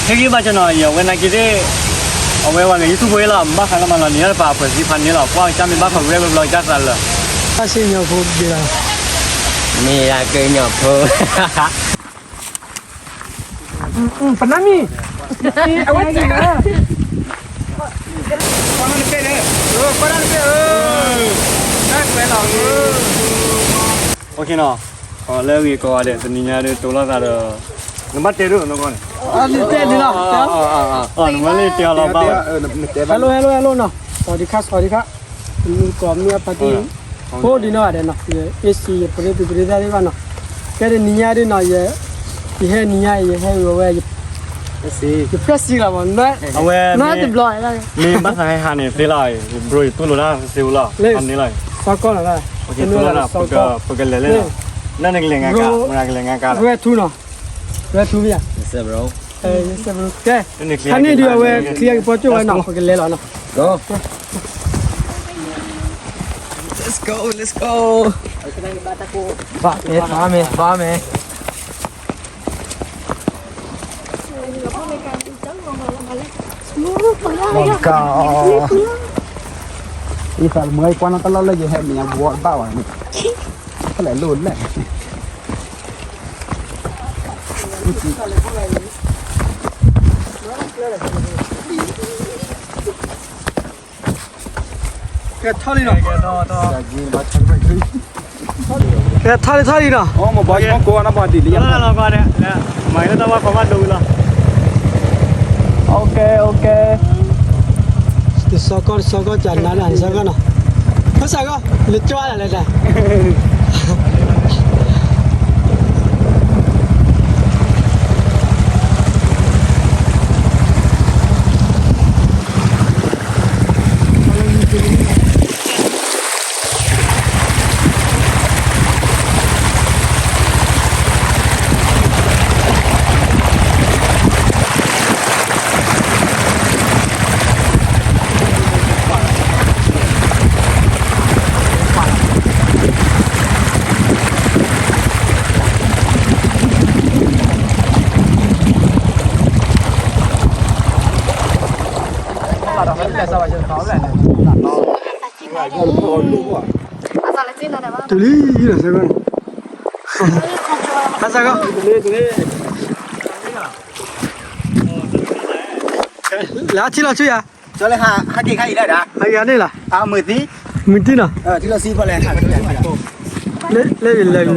ခဲက့ၤဘၣ်ကနီၤ ယဝဲနာ်က့ၤသ့ၣ် အဝဲဝဲဂဲၤ YouTube ဖိလီၤ ဘၣ်ဃးလၢမၤလီၤ နံၤညါတပၤ အဖှဲးသံဖးန့ၣ်လီၤ ကွၢ်ကစၢ်မ့ၢ်ဘၣ်ဖးဝဲဘျီဘျီကစၢ်သးလၢာ် တၢ်စံၣ်ညီၣ်ဖိဒ်လီၤ မ့ၢ်ယကညီဖိ ပနၢ်မံၤ အဝဲစံၣ်လၢ OK နီၤ လၢဂ့ၤကိးဂၤဒဲး တနံၤညါဒ်တိၤလီၤသးဒီး နဘၣ်တဲဒိၣ်နီၢ်ကီၢ်န့ၣ် နတဲလီၤ နမ့ၢ်လၢတဲအီၤလီၤဘၣ်ဝဲ Hello hello hello နီၤ สวัสดีค่ะ สวัสดีค่ะ မုၢ်ကီၢ်မုၢ်အဖါတံၢ် ဖိဒ်နီၢ်ဂၤဒဲးနီၤ AC ယပရ့သူၣ်ပရ့သၣ်သ့ၣ်တဖၣ်နီၤ ကဲဒ်နံၤညါဒ်နီၤ ယဟဲနံၤညါ ယဟဲဂီၤဝဲ ယဖျၢၣ်စံလီၤမး အဝဲ နတဘျီ မ့ၢ်ဘၣ်သးဟဲဟးန့ၣ်သ့လီၤ ယဘျိယတူၢ်လိာ်တၢ်စ့ဝူလီၤ ဖးန့ၢ်လီၤ စီကီၢ်လီၤ ပကလဲၤလၢ လၢနကလဲၤငါကါ မနၤကလဲၤငါကါလီၤ ရဲထူနီၤ ရဲထူမ့ၢ်ဧါ ကဲ ဖးန့ၢ်ဒုးအဝဲ ချံကပီၤကၠိၣ်ဝဲနီၤ ပကလဲၤလီၤနီၤ Let's go, let's go. ဘၣ်မ့ၢ် ဘၣ်မ့ၢ် ဘၣ်မ့ၢ် မကါ အံၤသးလၢမုၢ်ကွၢ်နီၣ်တၢ်လီၢ်လၢယဟဲမ့ၢ်ညါဘှီဘၣ်ဝဲန့ၣ် ဖဲလဲၣ်လိၣ်လဲၣ် ကဲထီၣ်လံနီၤ ကဲထီၣ်လံထီၣ်လံနီၤ မ့ၢ်ဘၣ်ကိးဝဲနီၤ ပှၤဒ်လံ လီၤလီၤကီးဒဲး မၤလၢတၢ်ဝါခီမးဒိဝံၤလီၤ OK OK တစီကီၢ်တစီကီၢ် ကနၤဒၣ်တစီကီၢ်နီၤ ဖဲစးကီၢ် လၢကၠီလၢလဲၣ် တုၤလံလီၤစဲကီးန့ၣ် ဟါစဲကီး လၢထံလီၤဆူယၤ ကၠီလၢဟးက့ၤခါအံၤလၢဒၣ် ဟးက့ၤန့ၣ်လီၤ မုၢ်တံၢ် မုၢ်တံၢ်နီၤ ထံလီၤဆူဖီလဲၣ် လၢယလဲၤ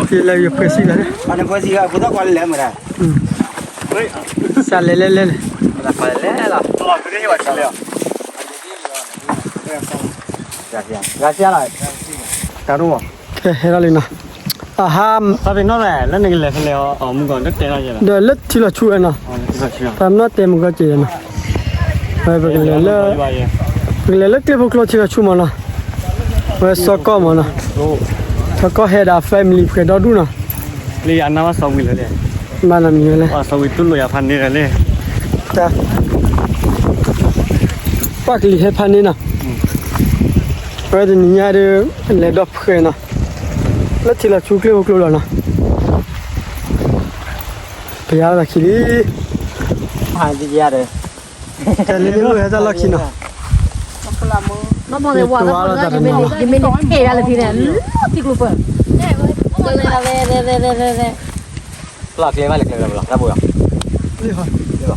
ယလဲၤယဖှဲးစံလီၤ အနဖှဲးစံလီၤ ဖိသၣ်ကွၢ်လၢလဲၤမတၤ စးလဲၤလဲၤလဲၤလဲၤ လဲၤလီၤ ဂၤစံလီၤ တၢ်ဒိၣ် ကဲ ဟဲထီၣ်လံနီၤ အဟါ ပနီၣ်လဲၣ် လၢနကလဲၤဖဲလဲၣ်အီၤ မုၢ်ကီၢ်တတဲနီၤယဲလီၤ ဒီးလၢထံလီၤဆူဝဲနီၤ ပနီၣ်တဲမုၢ်ကီၢ်က့ၤနီၤ ဝဲပကလဲၤလၢ ပကလဲၤလၢကျ့ဖိကျိထံလီၤဆူမးနီၤ ဝဲစီကီၢ်မးနီၤ စီကီၢ်ဟဲဒၣ် family ဖှဲးဒီဒူၣ်နီၤ လၢယအနၢ်ဘၣ်စီဝံၤလၢလဲၣ် ဘၣ်နီတမံၤဝဲလဲၣ် စီဝံၤတူၢ်လိာ်ယၤဖးန့ၢ်ဒီးလဲၣ် တၢ် ပှၤကလံၤဟဲဖးန့ၢ်နီၤ ဝဲတနံၤညါဒီး လဲၤဒီဖှဲးနီၤ လၢထံလီၤဆူကျ့ဖိကျိလီၤနီၤ ပယါလီၤခံလံ တၢ်လ့လ့အိၣ်ဟဲတၢ်လီၢ်ခံနီၤ ယမ့ၢ်န့ၣ်ဖ့ၣ်ဒၣ်လၢဖံန့ၣ် လီၤထံကျိပၢၢ် လီၤကျဲဘၣ်လဲၤကျဲဘၣ်လီၤ တၢ်ဘိလီၤ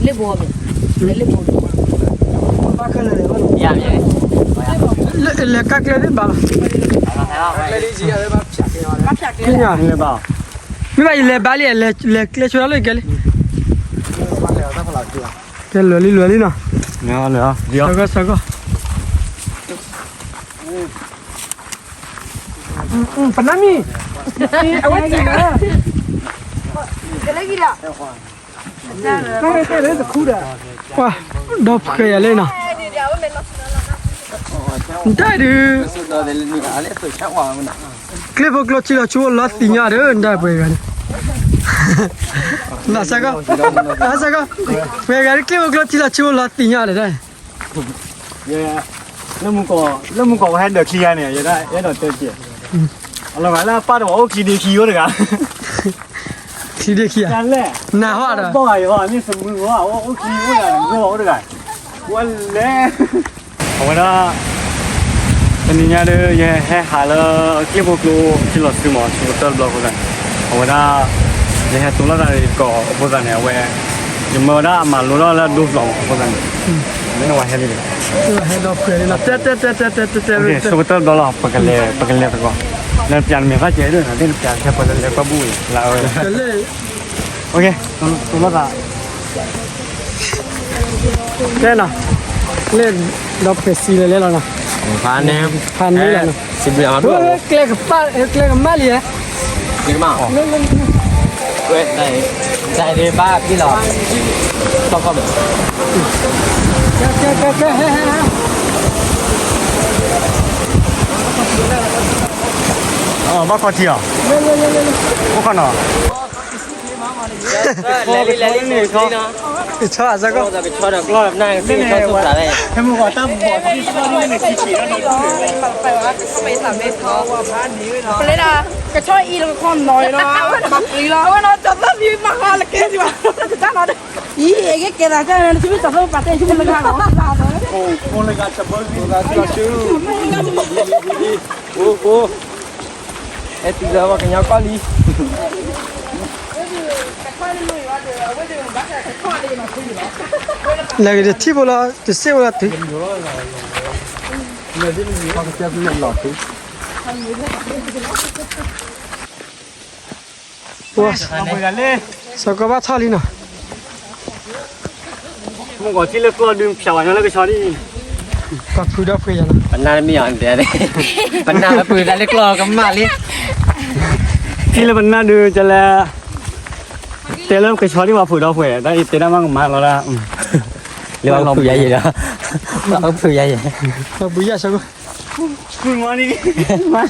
လ့ဘိမ့ၢ် လ့ဘိ ယါမ့ၢ် လဲၤကါကျဲဒ်ဘၣ်လီၤ ကညါ မ့ၢ်ဘၣ်ယလဲၤဘၣ်လံ လဲၤကျဲဆိတၢ်လၢယကဲလံ ကဲလွယ်လံလွယ်လံနီၤ စၢကီၢ်စၢကီၢ် ပနၢ်မံၤ အဝဲစံၣ်လၢ ပှၤ ဒီဖှဲးယၤလဲၣ်နီၤ နတၢ်ဒုး ကျ့ဖိကျိထံလီၤဆူအိၣ်လီၤသ့ၣ်ညါဒီး နတၢ်ပှဲၤဂၤန့ၣ် နစၢကီၢ် စၢကီၢ် ပှဲၤဂၤဒ်ကျ့ဖိကျိထံလီၤဆူအိၣ်လီၤသ့ၣ်ညါဒီး လၢမူကီၢ် လၢမူကီၢ်ပှၤဟဲဒၢးချံဂၤန့ၣ် ယဲဒၣ်အဲၣ်ဒိးတဲက့ၤ အလီၤဂာ်လၢအပၢ်တဝီအိၣ်ချံဒ့ခံအိၣ်တဂၤ ခံဒ့ခံဧါ, နၢ်ဟီၣ်ဒီး, ဘီၣ်ဂၤယဟီၣ်န့ၣ် သမုၢ်ဂီၢ် အိၣ်ခံအိၣ်ဒၣ်ဂီၢ်အိၣ်တဂၤ, ဝဲလဲၣ်, အဝဲဒၣ် တနံၤညါဒီး ယဟဲဟးလၢ ကျ့ၣ်ဖိကျိ ထံလီၤစုမး ဆိကတၢၢ်တဘျီအဃိသတးန့ၣ်, အဝဲဒၣ် ယဟဲတိလီၤသးဒီးယကိာ်အဃိသတးန့ၣ် အဝဲ ယမၢဝဲဒၣ်အမၤလိထီၣ်လၢအဒိၣ်ဖျိးမး အဃိသတးန့ၣ် မ့ၢ်ဝဲဟဲလံ, ဟဲဒီဖှဲးလံနီၤ, တဲတဲတဲတဲတဲတဲတဲ, ဆိကတၢၢ်တဘျီလီၤ, ပကလဲၤ ပကလဲၤသကိး, နပျးနမဲာ်သၣ်ကဲဒၣ် နသ့ၣ်နပျးထဲပှဲၤလၢလဲၤကွၢ်ဘူၣ်ဝဲလၢအဝဲ တိလီၤသး တဲနီၤ, လၢဒီဖှဲးစံးလဲၤလဲၤလီၤနီၤ, ဖးန့ၣ်, ဖးန့ၣ်လီၤနီၤ, ကျဲကပၣ် ကျဲကမၣ်လံ, ကျဲကမၣ်, ဒ်ဘၣ်ဖံလီၤ, ထီၣ်ခီၣ်မး, ဘၣ်ခီထံအီၤ, အိၣ်ခီနီၤ ကဆီအစၢကီၢ်, ကဆီဒီးကျီၢ်နၢ်ကသ့ၣ်ကဆီသူၣ်ဖျးဝဲ, ပလဲၤဒၣ် ကဆီအံၤလၢကခီနီၤလီၤ, ဘၣ်ပျံၤလီၤ, အဝဲနီၤ ကၠီသၣ်မံမၤဃီလၢကဲစံးဘၣ်, အံၤ အဂ့ၢ်ကဲသးကၢ်န့ၣ် သုမ့ၢ်ကၠီသၣ်ပာ်တဲဆူမ့ၢ်လၢကါလီၤ, အိၣ် အဲၣ်တုၤလၢပှၤကညီကီၢ်လံ, လဲၤက့ၤတထံၣ်ဖိလီၤ တစ့ၢ်ဖိလီၤတုၤ, စီၤကီၢ်ဘၣ်ထီၣ်လံနီၤ, မ့ၢ်ကီးထံၣ်လၢကျီၢ်ဒုးဖျးဝဲညီလၢကဆီဒ်အံၤ, ပှၤဖုးဒီဖှဲးယၤနီၤ, ပနၢ်တမ့ၢ်အီၤဒဲး, ပနၢ်ပဖုးတၢ်လၢကျီၢ်ကမၣ်လံ, ထံၣ်လၢပနၢ်ဒုးကလဲၤ တဲလၢကဆီဒ်ပှၤဖုးဒီဖှဲး တၢ်အံၤတဲဒၣ်မးကမၣ်လီၤဒၣ်, လၢပှၤဖုးယၤယဲၢ်ဒီး, ပှၤဖုးယၤယဲၢ်, ပှၤဖုးယၤဆၢကီး, လီၤဘှံး,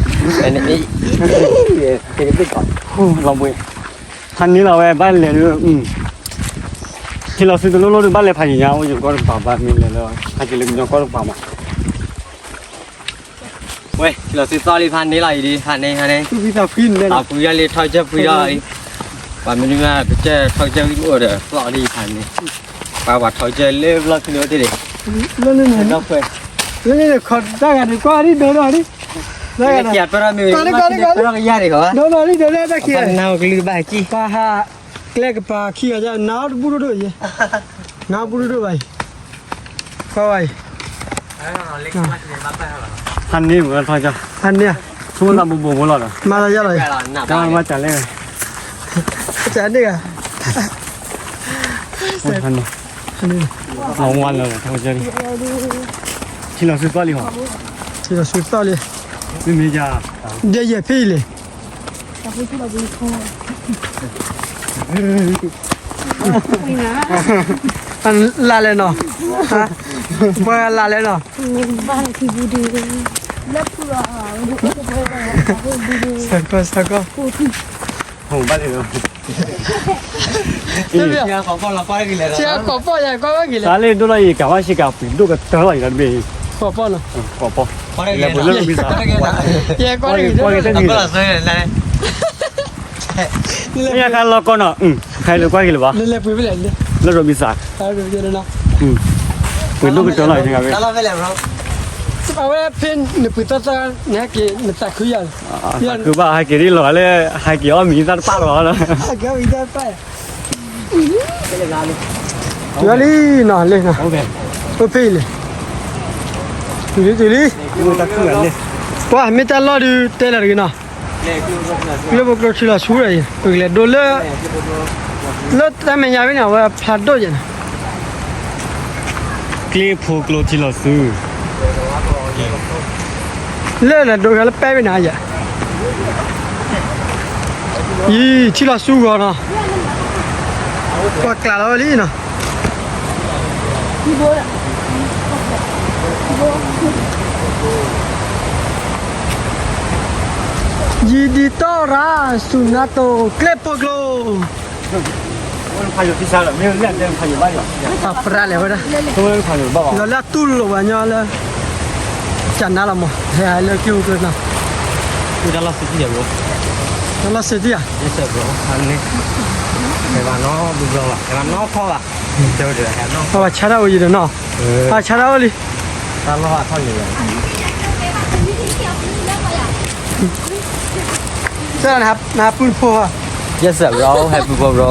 ဖးန့ၢ်လီၤဝဲဘၣ်လဲၤဒုး, ထံလီၤစုတလိၣ်လိၣ်ဒုးဘၣ်လဲၤဖးယံၤညါအိၣ်ယိၤကီၢ်တကပၤဘၣ်မ့ၢ်လဲၤလၢ ဟဲက့ၤလၢကညီကီၢ်တကပၤမး ဝဲ ထံလီၤစုသီၣ်လံဖးန့ၢ်လီၤအံၤဒုး ဖးန့ၢ်ဖးန့ၢ်, အပူၤယါလံထီၣ်ကစၢၢ်ဖှံဒီးအံၤ, ပှၤမနုၤမး ပကစၢၢ်ထီၣ်ကစၢၢ်ဝံၤအိၣ်ဒီးသီၣ်ဒ်ဖးန့ၢ်, ပှၤပှၤထီၣ်ကစၢၢ်လၢဘျီၣ်ခံန့ၣ်အိၣ်တ့ၢ်ဒံး, လၢန့ၣ်န့ၣ် ခီတၢ်ဂၤဒုးကွၢ်ဒ်ဒိၣ်ဒိၣ်ဒ်, လၢခံပၢၢ်ထီၣ်မ့ၢ်ဝဲ ပၢၢ်ထီၣ်ကယါဒံး ဒိၣ်ဒိၣ်ဒ်ဒိၣ်ဒိၣ်တၢ်ခံ, ပှၤနၢ်ဟူကလုၢ်ဘၣ်ကံ, ပှၤဟး ကျဲကပၤခံဂၤယါ နါအိၣ်တဘူၣ်ဒိၣ်ဒိၣ်ယဲ, နါအိၣ်တဘူၣ်ဒိၣ်ဒိၣ်ဘၣ်အံၤ, ကွၢ်ဝဲအံၤ, ဖးန့ၢ်မ့ၢ်ထီၣ်ကစၢၢ်, ဖးန့ၢ်ဧါ, ဆိကမိၣ်သးဘူးဘူးဖိလီၤဒီး, မၤသးယါလီၤအံၤ, တၢ်မၤစၢ်လဲၣ်, စၢ်န့ၣ်ဂၤ, ဖးန့ၢ်, လီၤဝါလၢထီၣ်ကစၢၢ်လံ, ထံလီၤစုသီၣ်လံဟီ, ထံလီၤစုသီၣ်လံ, မ့မ့ၢ်ယါ, ဒ်ယဲၢ်ဖဲအံၤလဲၣ် လၢ်လဲၣ်နီၤ, ပှၤလၢ်လဲၣ်နီၤ, စၢ်ကီၢ် စၢ်ကီၢ်, ဟိဘၣ်လံနီၤ, ဆရာကီးပီၢ်ယၤကွၢ်ဝဲက့ၤလဲၣ်, တၢ်လၢဒိၣ်လီၤအံၤ ကးဘၣ်ဆ့ကၤပှ့ၤဒိၣ်ကတၢၢ်လီၤအံၤတဘ့ၣ်, ကီးပီၢ်နီၤ, ကီးပီၢ်, လဲၤပှ့ၤလၢဘံသး, ယဲကွၢ်က့ၤတၢ်န့ၣ် မ့ၢ်ယါခါလီၤကီၢ်နီၤ, ခါလၢကွၢ်က့ၤလၢၤဘၣ်, လၢရိဘံသး, ပှ့ၤဒိၣ်ကတၢၢ်လီၤ, အဝဲဖဲနပှ့ၤသီၣ်သီၣ် နဟဲက့ၤနသးခုယၤလီၤ, သးခုဘၣ်ဟဲက့ၤဒ်လီၤလၢ ဟဲက့ၤအီၣ်မံၤသၣ်တပၣ်လီၤ, တုၤလံနီၤ, လၢနီၤ, အိၣ်ဖဲအံၤလဲၣ်, တုၤလံ တုၤလံ, ပှၤမ့ၢ်တၢ်လီၢ်ဒုးတဲလၢၤတဂ့ၤနီၤ ကျိဖိကျိထံလီၤဆူဒီးအံၤ ပကလဲၤဒိလၢ လၢတၢ်မဲာ်ညါဖဲန့ၣ် အဝဲဖးဒိၣ်ယဲၢ်န့ၣ် ကျိဖိကျိထံလီၤဆူ လၢလဲၤဒိကလၢပဲဖဲန့ၣ်ယဲၢ် ယံၤထံလီၤဆူဂီၤနီၤ ပှၤကျးလီၤဝဲလံနီၤ ယံၤဒံးတီၢ်ရၣ် စူၢ်နါတိၢ် ကျဲဖိကျိ ပရၣ်လဲၤဝဲဒၣ် လီၤလၢအတူၢ်လိာ်ဝဲညီလၢ ကနါလီၤမး ဟဲလၢကျဲဖိကျိနီၤ ဝဲဒၣ်လီၤစံးကံၢ်ယၤဘိ လီၤစ့ၢ်တံၢ်ဧါ, အဝဲဆါတၢ်အိၣ်ယံၤဒီးနီၤ, အဆါတၢ်အိၣ်လံ, နဟးပုၢ်တဖိ, yes bro, ဟဲပုၢ်ဖိ bro,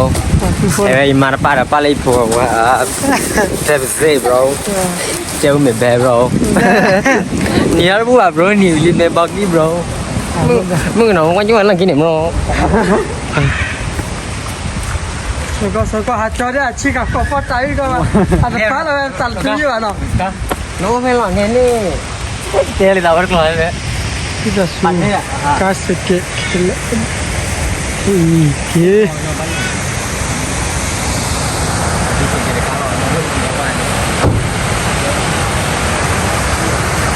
ယမၤတပာ်ဒီးပာ်လၢယဖိ, တဲပစ့ၢ် bro, တဲဝဲမ့ၢ်ဘဲ bro, နံၤဟီတပူၤဘၣ် bro, နံၤဝံၤလံမ့ၢ်ဘီကံ bro, မုၣ်ကနီၤဝဲကွၢ်ကၠူၣ်ဝဲလၢကံန့ၣ် bro. ဆိကီၢ်ဆိကီၢ် ဟးကၠီဒၣ်အဆံကၤဃီၤဖီတၢ်အံၤကီး, အတဖးလီၤဝဲတၢ်တဖုယံၤဘၣ်နီၤ, နအိၣ်ဖဲလီၤန့ၣ်န့ၣ်, တဲလံသးဝဲတကျိၤလဲၣ်, ကါစကဲး, က့ၤ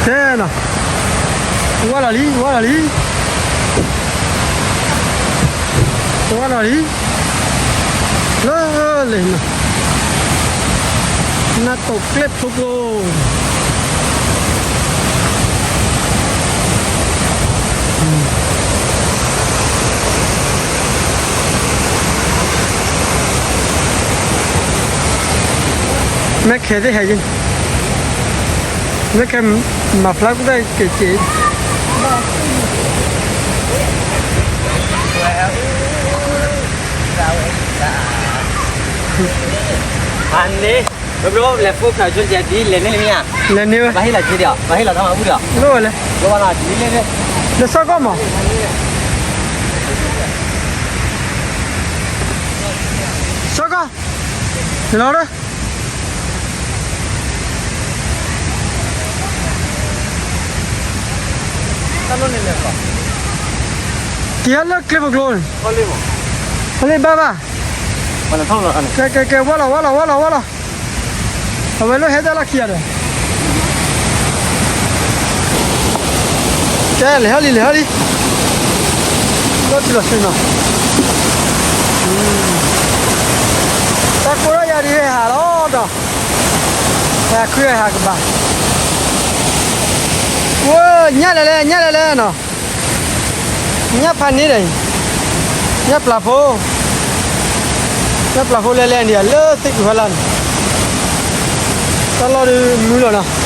တဲနီၤ, ဝါလီၤလံ ဝါလီၤလံ, ဝါလီၤလံ, လၢလၢနီၤ, နတိာ်ကျဲဖိကျိ မ့ၢ်ခဲသ့ၣ်ဟဲယံၤ, မ့ၢ်ခဲမၤဖျါကူၣ်တၢ်က့ၤက့ၤ, အန့ၣ်, ဘျီလဲၤဖိခါကၠိကဲဒ်လဲၣ်န့ၣ်လၢမ့ၢ်ဧါ, လဲၤန့ၢ်ဝဲ, ဘၣ်ဟ့ၣ်လီၤက့ၤဒီး ဘၣ်ဟ့ၣ်လီၤထီၣ်မၤဘူၣ်ဒီး, လိၣ်ဝဲလဲၣ်, လၢဘၣ်လီၤဒ်လဲၣ်, လၢစီၤကီၢ်မး, စီၤကီၢ်, လီၤဒီး က့ၤဟဲလၢကျဲဖိကျိန့ၣ်, ဟဲလၢဘၣ်ဘၣ်, ကဲကဲကဲ ဝါလီၤ ဝါလီၤ ဝါလီၤ ဝါလီၤ, အဝဲလၢဟဲဒၣ်လီၢ်ခံဂၤဒီး, ကဲ လဲၤဟီလံ လဲၤဟီလံ, လီၤထံလီၤဆှံနီၤ, တၢ်ကိးထီၣ်ယၤဒ်ဟဲဟးလီၤဒီး, ဟဲခုဟဲဟးကဘၣ်, ဝဲ ညၣ်လဲၤလဲၣ် ညၣ်လဲၤလဲၣ်နီၤ ညၣ်ဖးန့ၣ်ဒီးအံၤ, ညၣ်ပျၢ်ဖိ, ညၣ်ပျၢ်ဖိလဲၤလဲၤန့ၣ် လၢသ့ၣ်ကူၣ်ဖီလာ်န့ၣ်, တၢ်လီၢ်ဒုးမုၢ်လီၤနီၤ,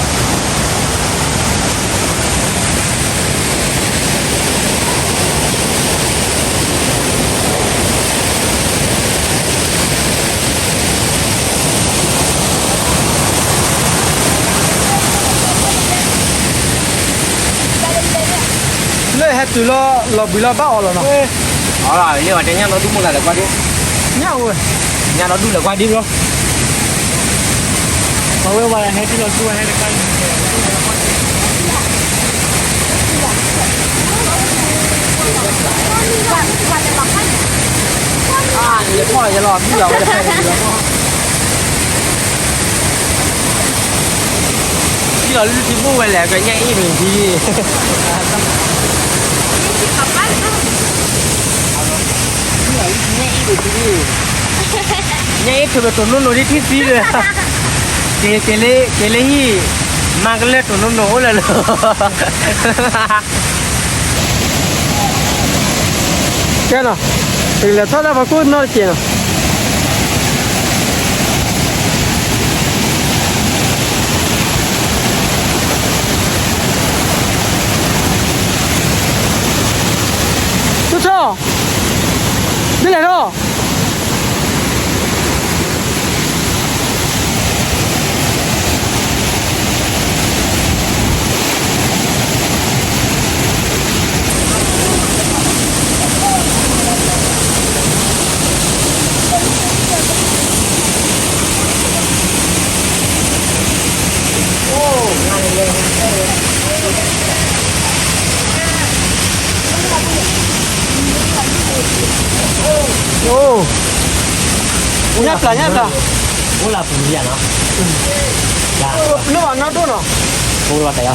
လၢဟဲတုၤလီၤ လီၤဘှံးလီၤဘၣ်အီၤလီၤနီၤ, အလီၤ ယဲဝဲတဲညၣ်ဒီဒူၣ်မိၢ်လၢ်လဲၤကွၢ်ဒံး, ညၣ်ဝဲ, ညၣ်ဒီဒူၣ်လဲၤကွၢ်ဒံးဘျီ, အဝဲဝဲဟဲတုၤလီၤဆူဝဲဟဲတခါအံၤ, ယဖီၣ်ယလီၤဘံၣ်လီၤဝဲတခါအံၤလီၤ, ထံၣ်လီၤလၢထံဘိၣ်ဝဲလဲၣ် ကညၣ်အ့ၣ်န့ၣ်ဒ်, ညၣ်အ့ၣ်ထုးဝဲတိၢ်နီၢ်နီၢ်ဒ်ထံၣ်သံဒီး, က့ၤလၢဟံၣ်, မၤကလၢတိၢ်နီၢ်နီၢ်အိၣ်လၢလီၤ ကဲနီၤ, ပကလဲၤထီၣ်လၢပှၤခိၣ်နီတက့ၢ်နီၤ, ဆူၣ်ထီၣ်, ဒ်လဲၣ်ထီၣ် အိၣ်, ညၣ်ပျၢ် ညၣ်ပျၢ်, အိၣ်လၢပူၤလံနီၤ, လၢဘၣ်နီၢ်ဒိၣ်နီၤ, အိၣ်လၢတၢ်ယါ, အိၣ်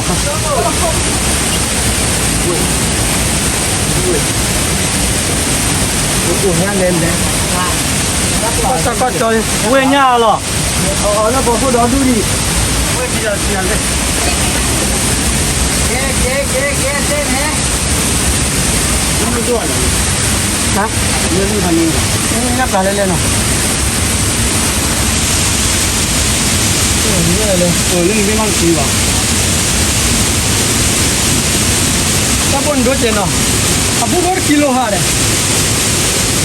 ညၣ်လဲၣ်လဲၣ်, ဝဲညၣ်လီၤ, အလၢပှၤခိၣ်ဒီဒူၣ်ဒံး, ဝဲထံလီၤထံလီၤလဲၣ်, ကဲကဲကဲကဲတဲန့ၣ်, မ့ၢ်ဒိၣ်လီၤ, ဟါ, လၢလၢဖးန့ၣ်, နၢ်ပျၢ်လဲၣ်လဲၣ်နီၤ, လၢလၢမ့ၢ်ဘၣ်တကံဘၣ်, တၢ်ဘိၣ်နဒိကဲနီၤ, အဘူၣ်ဘိၣ်တကံလိဟါဒီး,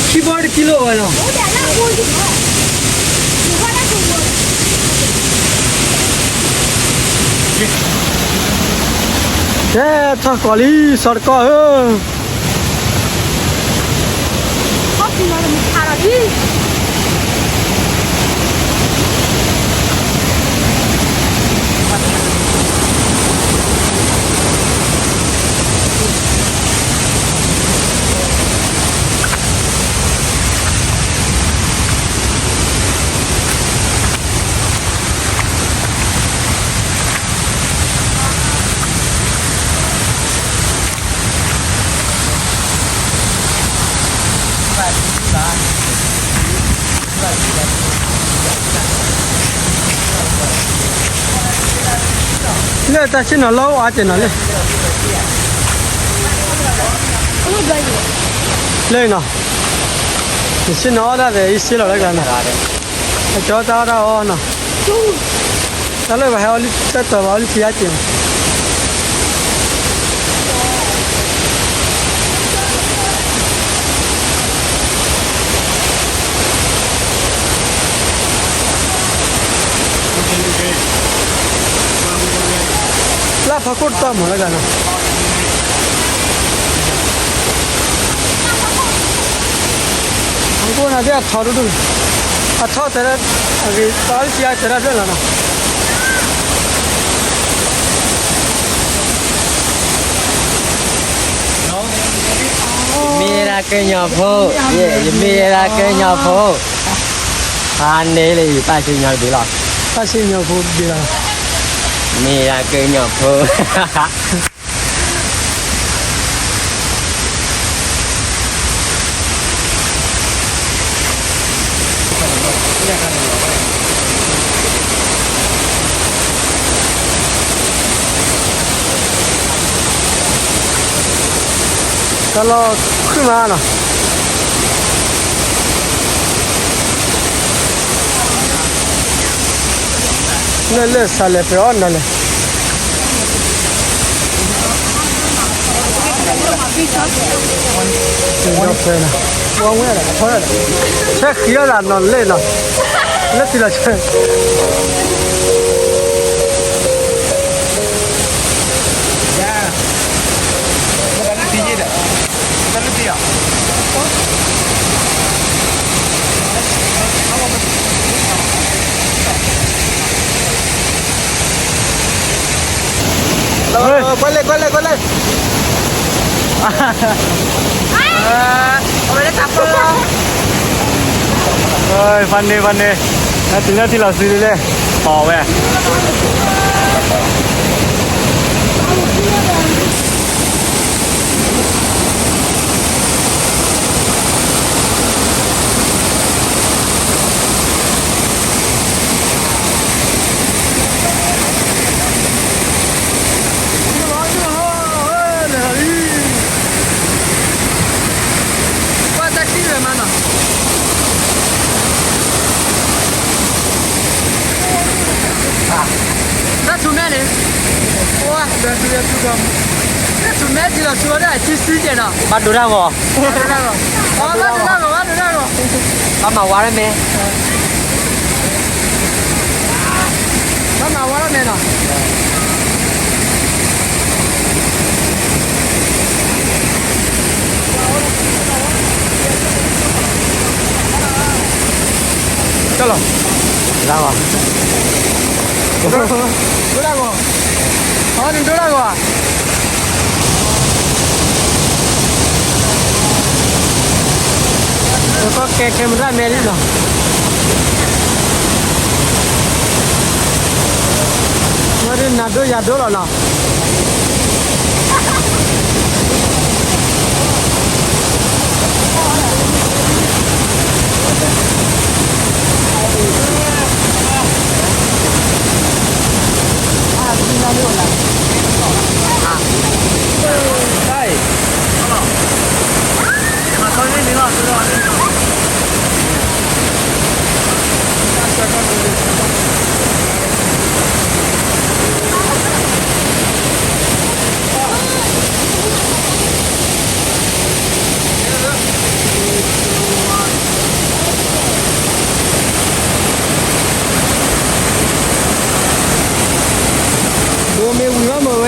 ခံဘိၣ်တကံလိဝဲနီၤ. ကဲ ထီၣ်ကီးလံ စီၤတကီၢ်ဧၢ. လၢတၢ်ဆ့ၣ်နီၤလီၤအါကဲနီၤလၢ, လၢနီၤ, ယဆ့ၣ်နီၤအီၣ်ဒၣ်ဒီး ယစ့လီၤလၢကျါနီၤ, အကၠီတၢ်အီၣ်တၢ်အီနီၤ, တၢ်လၢပဟဲအီၣ်လၢတၢ်တီၤဘၣ်အီၣ်လၢခံအါကဲနီၤ. လၢဖီခိၣ်တတီၢ်မးလၢဂၤနီၤ, ဖီခိၣ်နၤသ့ၣ်အထီဒိၣ်ဒိၣ်, အထီတဲဒၣ်, အဂ့ၤ တၢ်လၢခံအါတဲဒၣ်ဖျၢၣ်လီၤနီၤ. ယမ့ၢ်ဒၣ်ကညီဖိ, ယမ့ၢ်ဒၣ်ကညီဖိ, ဖါန့ၢ်လၢယပၢ်စံၣ်ညီၣ်တဘ့ၣ်လီၤ, ပၢ်စံၣ်ညီၣ်ဖိတဘ့ၣ်လီၤ, မ့ၢ်ဒၣ်ကညီဖိ. တၢ်လီၢ်ခုၣ်မးနီၤ, လၢလၢစးလဲၤပှဲၤအီၣ်နၤလဲၣ်. ဆဲဃံအီၣ်သးနီၤလၢနီၤ, လၢတုၤလီၤဆဲ ကွၢ်လဲၣ် ကွၢ်လဲၣ် ကွၢ်လဲၣ်, ဖါန့ၢ် ဖါန့ၢ်, နတုၤလၢထံလီၤစုဒ်လဲၣ်, ပီၤဝဲ. တၢ်ဆူမဲန့ၣ်, တၢ်ဆူမဲထံလီၤဆူဝဲဒၣ် ခံဆံကဲနီၤ, ဘၣ်ဒိတၢ်ဂီၤ, ဘၣ်ဒိတၢ်ဂီၤ, ဘၣ်ဒိတၢ်ဂီၤ, ဘၣ်မၤဝါတၢ်မဲ ဘၣ်မၤဝါတၢ်မဲနီၤ. ကၠီလီၤ, လၢဂီၤ, ဒိတၢ်ဂီၤ, အဝဲန့ၣ်ဒိတၢ်ဂီၤဧါ. ကီၢ်ကဲ camera မဲလံနီၤ, ဝဲဒၣ်နၤဒိယၤဒိလီၤနီၤ. အ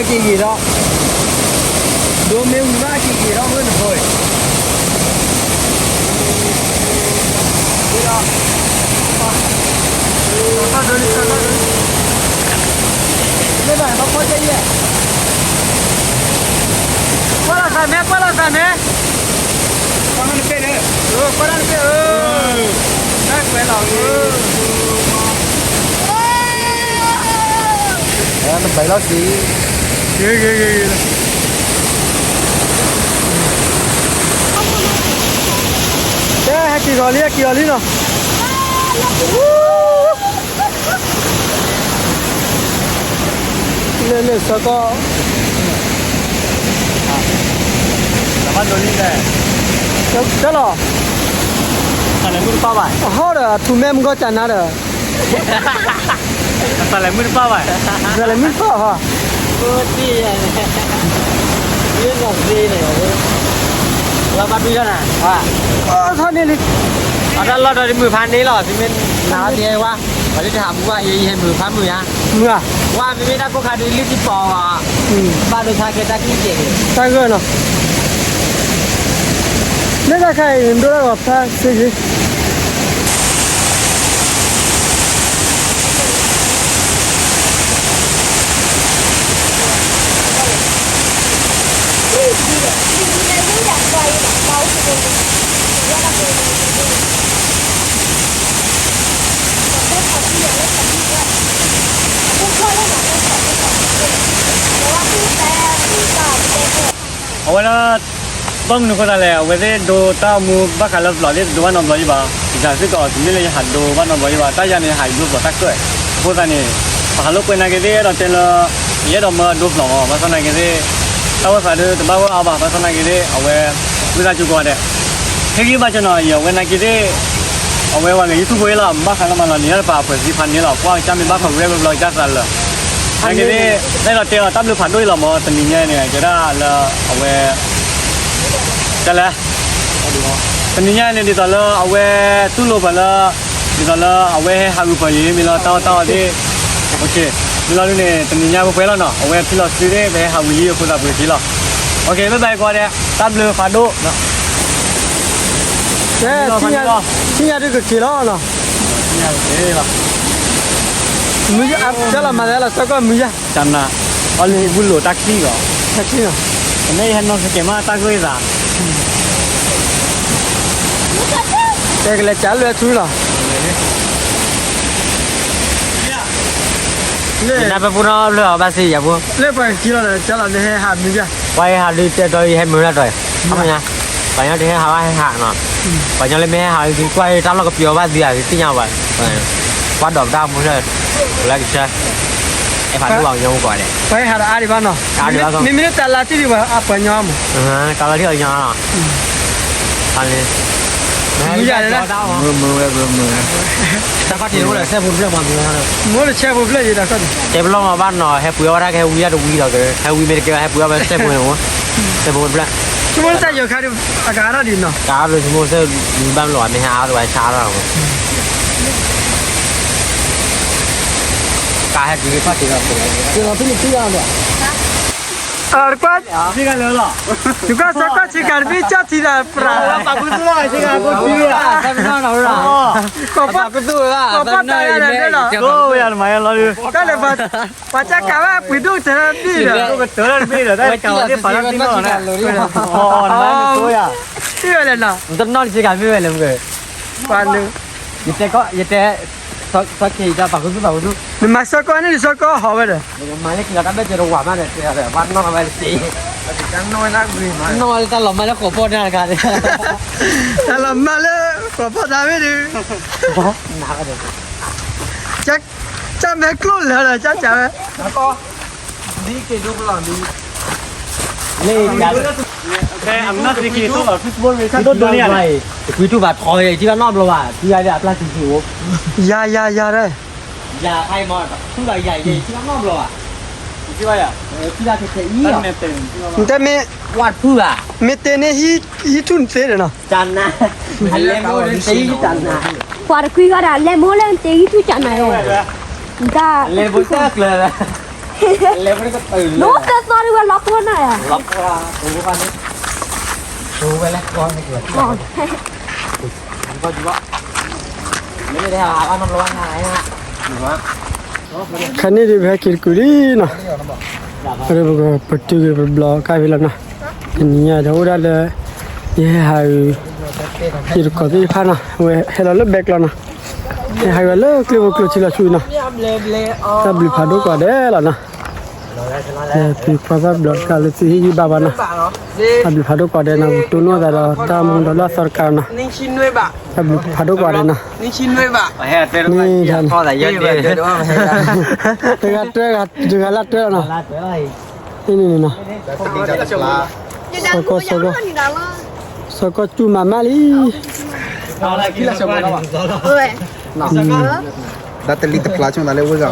က့ၤဂ့ၤဒီး, ဒိမ့ၢ်ဝံၤဘၣ်က့ၤဂ့ၤဒီးမုၢ်နဖိအံၤ, ဒီး, မ့ၢ်ဘၣ်ဘၣ်ဖီၣ်ကဲယဲၢ်, ကွၢ်လီၤသးမ့ၢ် ကွၢ်လီၤသးမ့ၢ်, ကွၢ်လီၤနပ့ၢ်ဧၢ, ကွၢ်လီၤနပ့ၢ်ဧၢ, တၢ်ကွဲးလီၤဧၢ နဘဲလီၤက့ၤ, ဂ့ၤဂ့ၤဂ့ၤဂ့ၤလီၤ, ကဲ ဟဲက့ၤဂီၤလံ ဟဲက့ၤဂီၤလံနီၤ, လၢလၢစီၤကီၢ်, တၢ်လီၤ, အဟီၣ်ဒီး အထူးမဲမုၢ်ကီၢ်ကနါဒီး သးလဲၤမုၢ်တပၢ်ဘၣ်, သးလဲၤမုၢ်တပၢ်ဟီ, အိၣ်တ့ၢ်ယၤန့ၣ်, ယနီၢ်သ့န့ၣ်, လီၤဘၣ်ဒုယၤနၤ, ထီၣ်န့ၢ်လံ, အတၢ်လီၢ်ဒီးမုၢ်ဖးန့ၣ်လီၤ သုမ့ၢ်နၤတဟဲဝါ, ပှၤလၢတဟးမုၢ်ဝါအံၤ ယဟဲမုၢ်ဖးမုၢ်ဧါ, မုၢ်ဧါ, ဝါမ့မ့ၢ်တၢ်ကိၢ်ခါဒုးလံတပီၤ, ဘၣ်ဒိဆါကဲတၢ်ကံၣ်ကဲးန့ၣ်, တၢ်ဂၢၢ်နီၤ လၢတၢ်ခါအံၤ နဒိၣ်တၢ်ဂီၤဖျါစ့ဂ့ၤ, အဝဲဒၣ် ဘၣ်မနုၤအဃိသတးလဲၣ်, အဝဲသ့ၣ်ဒိတၢ်အိၣ်မူဘၣ်ဃးလၢပျီၢ်သ့ၣ် တဒိဘၣ်နီတဘျီယံၤဘၣ်, ယစ့ၢ်ကီး တမ့ၢ်လၢယဟးဒိဘၣ်နီတဘျီယံၤဘၣ်, တၢ်ယၤန့ၣ် ယဟးဒိပျီၢ်တၢ်ကၢၣ်, အဃိသတးန့ၣ် ပဟးလိာ်ကွဲနာ်က့ၤသ့ၣ် အဲၣ်ဒိးတဲလၢ ယအဲၣ်ဒိးမၢဒိပျီၢ်မး, ဘၣ်ဆၣ်နာ်က့ၤသ့ၣ် တၢ်အိၣ်သးဒုးတဘၣ်ဝဲအါဘၣ်, ဘၣ်ဆၣ်နာ်က့ၤသ့ၣ် အဝဲ ဝံသးစူၤကိးဂၤဒဲး, ဟ့ၣ်ဂံၢ်ဘါစၢၤနီၤ, အဝဲနာ်က့ၤသ့ၣ် အဝဲပှၤဂဲၤ YouTube ဖိအံၤလီၤ, ဘၣ်ဃးလၢမၤလီၤ နံၤအါတပၤ အဖှဲးသံဖးန့ၢ်လီၤ, ကွၢ်ကစၢ်မ့ၢ်ဘၣ်ဖးဝဲဘျီဘျီ ကစၢ်သးလၢာ်, နာ်က့ၤသ့ၣ် အဲၣ်ဒိးတဲအီၤတၢ်ဘျုးဖးဒိၣ်အံၤလီၤမး, တနံၤညါန့ၣ် ကဲဒၣ်လၢ အဝဲ ကလဲၣ်, တနံၤညါန့ၣ် ဒ်သိးလၢအဝဲတူၢ်လိာ်ပှၤလၢ ဒ်သိးလၢအဝဲဟဲဟးဂီၤပှၤယံၤ မ့ၢ်လီၤတၢ်အီၣ်တၢ်အီသ့ၣ်, မ့ၢ်လီၤဒုးန့ၣ် တနံၤညါပှဲၤပှဲၤလီၤနီၤ, အဝဲဖံလီၤစုသ့ၣ် ပဟဲဟးဝံၤလံအဃိသးပှဲၤက့ၤလီၤ, အဘၣ်အံၤကိးဂၤဒဲး တၢ်ဘျုးဖးဒိၣ် ကဲ ထံၣ်ညါဒုးကက့ၤလီၤနီၤ, မုၢ်ယါ ကလီၤမၤသးလီၤ စီၤကီၢ်မုၢ်ယါ, တနၤ, အီၤလၢဟံၣ်ဘူလိာ်တၢ်ချံၣ်လီၤ, တၢ်ချံၣ်လီၤ, မ့ၢ်ယဟဲနီၢ်ကကဲမးတၢ်ဂ့ၢ်သး, တဲကလဲၤကးလွဲၢ်ထူလီၤ, လၢနၢ်ပၢၢ်ပူၤနီတဘျီအီၤဘၣ်စံယၤဖိ, လၢပှၤကက့ၤလီၤဒီး ကလီၤမ့ၢ်ဟဲဟးမုၢ်ယါ, ပှၤဟဲဟးဒုးတဲဒီးယဟဲမုၢ်လၢ်တီၤ, အခီပညီ, ပှၤကညီတဟဲဟးဘၣ်ဟဲဟးနီၤ, ပှၤကညီလၢမ့ၢ်ဟဲဟးဂ့ၤကွၢ်တၢ်လီၢ်ကပျီၤဘၣ်သံဧါ သ့ၣ်ညါဘၣ်, ကွၢ်ဒီးပတၢ်မူလၢ, လၢကဆၢ, အဲၣ်ဖးဒိၣ်ဘၣ်ကညီမူကိးဂၤဒဲး, ပှၤဟဲဟးဒီးအါဒံးဘၣ်နီၤ, အါဒံးဘၣ်, မ့မ့ၢ်လၢတၢ်လါတံၢ်ဒံးဘၣ် အပှၤကညီမး, တၢ်လါတံၢ်အီၤညီလီၤ, မုၢ်ယါန့ၣ်, မုၢ်ဝဲမုၢ်ဝဲ, တၢ်ခီၣ်ထံးအိၣ်ဒီးဆဲဖိတဖျၢၣ်မးမုၢ်ဝဲ, မုၢ်လၢဆဲဖိဖျၢၣ်ယံၤတၢ်ခီၣ်ထံး, တဲပလီၢ်မးဘၣ်နီၤ ဟဲပှ့ၤအီၣ်ဝဲတၢ်ကဟဲဝံၤလၢတဝံၤဒီး ဟဲဝံၤမ့ၢ်တကဲဘၣ် ဟဲပှ့ၤအီၣ်ဝဲဆဲဖိန့ၣ်, ဆဲဖိတဖျၢၣ်, ဆိကမိၣ်တၢ်ယီၤခါဒံး အကအါထီၣ်ဒံးနီၤ, ကအါထီၣ်ဆိကမိၣ်စဲမုၢ်ဘၣ်မလီၤ မ့ၢ်ဟဲအါထီၣ်ဝဲဆါထီၣ်, ကဟဲက့ၤခီၣ်ထံးဒီး, က့ၤလီၤဖဲန့ၣ်ဖဲယါဒီး အကွၢ်, နကွၢ်စီၤကီၢ်ဆံးကၤတဘ့ၣ် ကၠီၣ်ထံတၢ်ပြး, ပှၤကူသူၣ်လီၤ, ပှၤကူသူၣ်လီၤ, ကိးပီၣ်တၢ်ယၤဒီးလီၤ, တၢ်လဲၤပှၤ, ပှၤကၢ်ကးဘၣ်ပှ့ၤဒိၣ်တၢ်တဘ့ၣ်ဒီး, တံၢ်ဝဲလဲၣ်နီၤ, တနီၣ်တဆံကၤမ့ၢ်ဝဲလဲၣ်မ့ၢ်, ပှၤနုၤ, ယတဲ, စီၤခ့ယတၢ်ပှၤကူသူၣ်ပှၤကူသူၣ်, နမၤစီၤကီၢ်န့ၣ် စီၤကီၢ်ဟီၣ်ဝဲဒီး, မၤလၢက့ၤလီၤတၢ်ဘၣ်ကဲတဝၤမးဒီး တဲဘၣ်နီၢ်ဝဲတသ့, နီၢ်ဝဲတၢ်လီၤမၢ်လၢကိးပီၣ်တၢ်တခါန့ၣ်, တၢ်လီၤမၢ်လၢကိးပီၣ်တၢ်ဝဲဒုး, ကၢ်မဲာ်ကျိၣ်လၢာ်ဒီး ကၢ်ကၢ်ဝဲ, လၢ, တကွံထူၣ်ဘၣ်ထီၣ်ယဲ ထံၣ်ဘၣ်နီတဘျီဘၣ် ထံၣ်ယဲဒီးအပျၢ်ထံၣ်ထံၣ်အိၣ်, ယၤ ယၤ ယၤ ယၤ, ယၤခါအံၤမ့ၢ် ထူၣ်ဘၣ်ယၤ ယဲ ယထံၣ်ဘၣ်နီတဘျီဘၣ်, ထံၣ်ဘၣ်ယၤ, ထံၣ်ဘၣ်ခဲခဲအံၤ, နတဲမ့ၢ်, ဝၣ်တဖုဘၣ်, မ့ၢ်တဲန့ၣ် ဟံးထူၣ်နသ့ဒီးနီၤ, ကနၤ, အလဲၤမိၢ်လၢနတ့ဟံးထူၣ်ကနၤ, ပှၤတကွံဃီဒၣ် လဲၤမိၢ်လၢနတ့ဟံးထူၣ်ကနၤ, လဲၤမိၢ်တၢ်ကျၢၤလၢ လဲၤဝဲကတၢၢ်လၢ နအိၣ်သၢသီဒ်ဝဲလီၤပှီၢ်နၤဧါ, လီၤပှီၢ် ပူၤဖးန့ၣ် ပူၤဝဲလဲၣ် ပှီၢ်န့ၣ် ခါန့ၣ်ဒ်ပဟဲက့ၤတကုာ်လံနီၤ, ပတုာ်က့ၤပဘျီကါဖဲလီၤနီၤ, တနံၤညါဒီးအိၣ်ဒၣ်လၢ ယဟဲဟးအုး ယတကိးသ့ၣ်တဖၣ်နီၤ, ဝဲဟဲလီၤလၢဘဲကျီနီၤ, ယဟးအုးလၢကျိဖိကျိထံလီၤဆူနီၤ, တၢ်ဘျုးဖးဒိၣ်ကွၢ်ဒဲးလီၤနီၤ, ပှၤဘၣ်ဘျီတကးလၢသုဟ့ၣ်ဂံၢ်ဘါဘၣ်နီၤ, တၢ်ဘျုးဖးဒိၣ်ကွၢ်ဒဲးနီၤ, ပတိၢ်နီၣ်သးဒီးတၢ်မူဒီးလၢအသီတကးနီၤ, တၢ်ဘျုးဖးဒိၣ်ကွၢ်ဒဲးနီၤ, မ့ၢ်န့ၣ် တဂၤတွဲ တဂၤလၢတွဲလီၤနီၤ, န့ၣ်န့ၣ်နီၤ, စီၤကီၢ် စီၤကီၢ် စီၤကီၢ်စူၢ်မၤမးလံ, တၢ်တလံၤတဖျါဆိသးလၢဝ့ၢ်ဂၤ